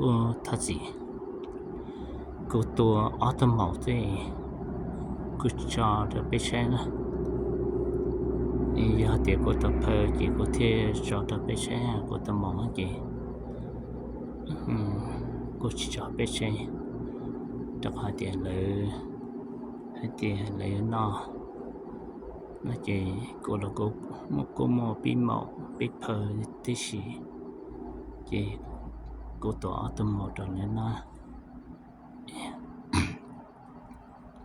Thov txim, kuv tua ob tug maum xwb, kuv tso rau peb saib na. Yog tias kuv tua phawj ces kuv thiaj tso rau peb saib, kuv tua maum ces kuv tsis tso peb saib, rau qhov hais tias lawv hais tias lawv yuav noj no ces kuv los kuj muaj pib maum pib phawj tib si, ces kuv tua ob tug maum rau lawv noj.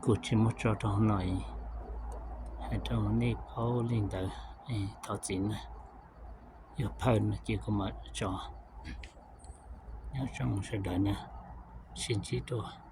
Kuv tsis muab tso rau hauv no, hais rau nej paub li ntawd, thov txim na. Yog phawj no ces kuv mam tso. Nyob zoo sawv daws na, sib ntsib dua.